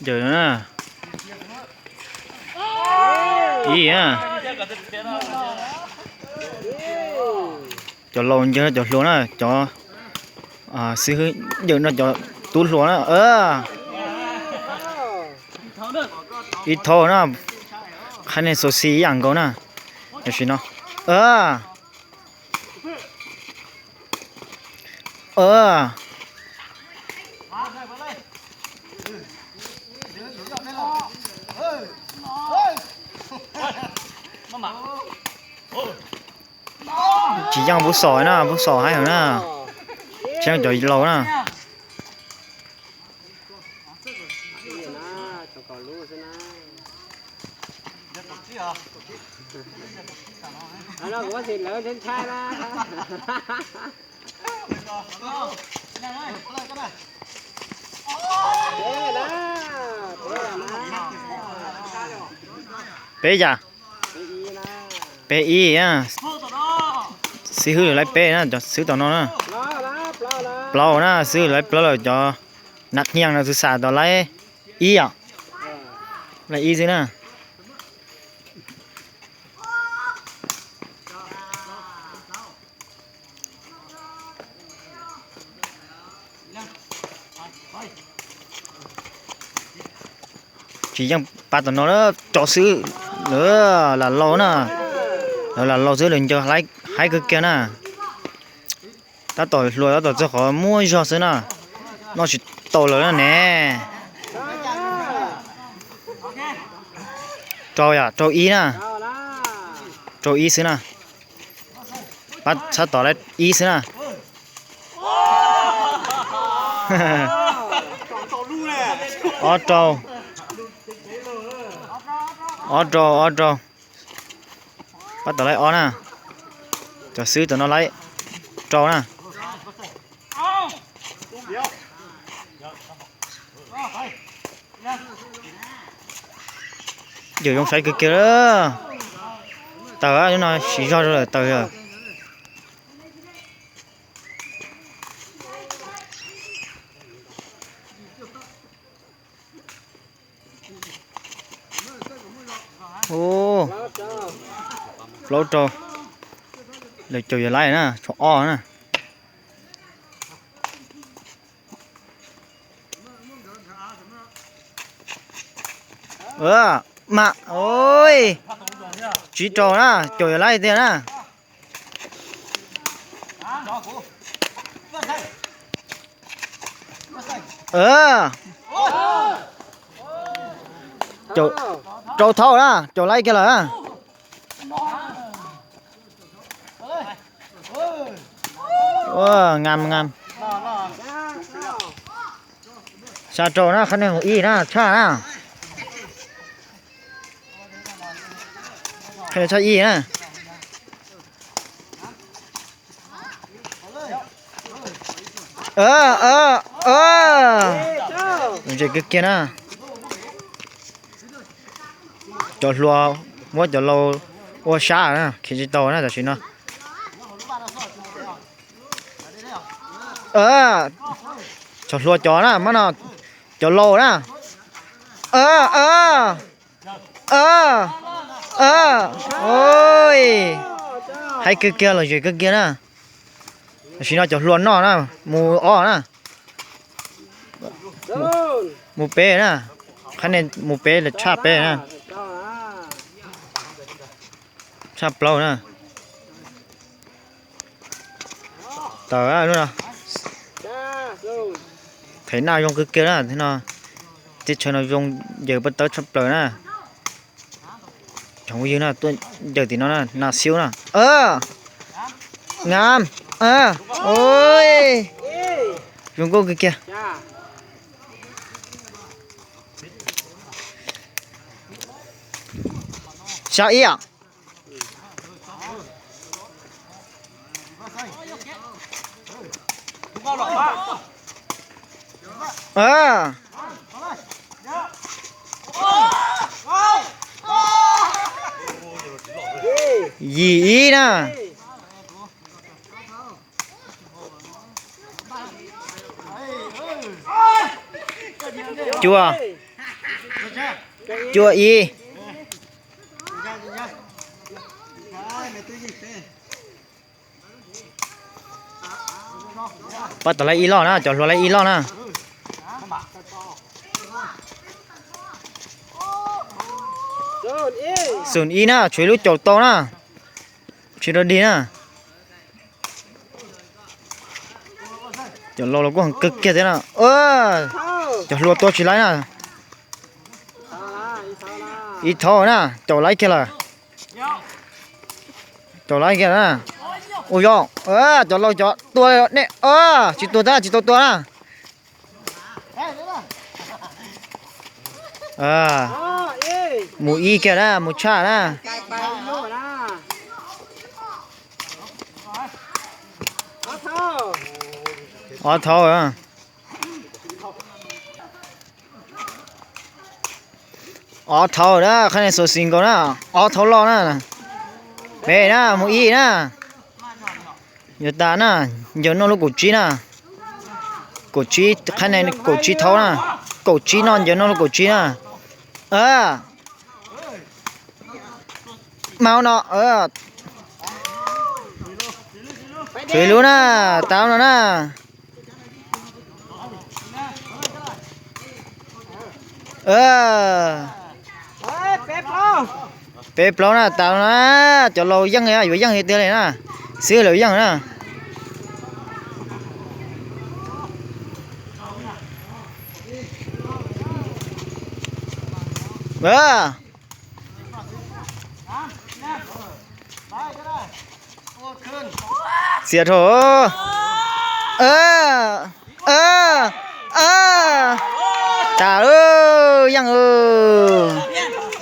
Ncawm na. Ib na. Cov laus ncawg no cov hluas na, cov xib hwb ncawm no cov tub hluas na. Ib thaub na, qhab nej xo xi ib yam nkaus na. Tam sim no tsis yeej Pub Xom na, Pub Xom haib heev na. Tsis yeej cov laus na. Peb yam, peb ib, xib hwb lawv laib peb na, cov xib hwb tom no na. Plaub na, xib hwb lawv laib plaub lawm, cov nav nyiaj no xwb xav tau laib ib yom. Laib ib xwb na. Tsis yeej pab tom no, cov xib hwb lawv lam laus na. Lawv lam laus xwb lawv ncawg haib kawg kiag na. Tab tom hluas tab tom txog qhov muaj zog xwb na. Noj tsis tau lawm na ne. Rau yom, rau ib na. Rau ib xwb na. Pab txhab tom laib ib xwb na. Ob rau, ob rau, ob rau. Pab tom laib ob na. Cov xib hwb tom no laib rau na. Yawm zoo saib kawg kiag. Taws, lub no siv zog rau lawm taws. Ub, plaub rau. Lawv caum yawg laib na, tshuav ob na. Mam, tsib rau na, caum yawg laib tiag na. Rau thaub na, caum laib kiag lawm. Xya rau na, qhab nej mus ib na, tshaj na. Qhab nej tshaj ib na. Lom zem kawg kiag na. Cov hluas muab cov laus ua sab na, khiav tsis tau na tam sim no. Cov hluas cov na, mas no cov laus na. Haib kawg kiag, lom zem kawg kiag na. Tam sim no cov hluas noj na, mus ob na. Mus peb na. Qhab nej mus peb lawm, tshaj peb na. Tshaj plaub na. Taws, lub no them naj zoo kawg kiag na no. Teb chaws no zoo ncaws paj tawb tshaj plaws na. Cov phooj ywg na, tuaj ncaws tim no na, naj xiub na. Ngam, zoo nkauj kawg kiag. Xya ib. Yim ib na. Cua. Cuaj ib. Pab tom laib ib loj na, cov hluas laib ib loj na. Xoom ib na, tshuav ib lub caum tau na. Tsis rau dig na. Cov laus los kuj heev kawg kiag thiab na. Cov hluas tua tsis laib na. Ib thaub na, caum laib kiag lawm. Caum laib kiag na. Ua yog, cov laus cov tua ne, tsis tua tab, tsis tau tua na. Mus ib kiag na, mus tshaj na. Ob thaub. Ob thaub na, qhab ne xo xis nkaus na, ob thaub loj na. Peb na, mus ib na. Yuav tas na, ncaws noj lub kaum tsib na. Kaum tsib, qhab ne kaum tsib thaub na. Kaum tsib noj, ncaws noj lub kaum tsib na. Mau no. Tshuav ib lub na, tas no na. Peb plaub na, tas no na. Cov laus yeej, yuav yeej tiag li na. Xib hwb laus yeej na. Xiam dhau. Tas, yeej.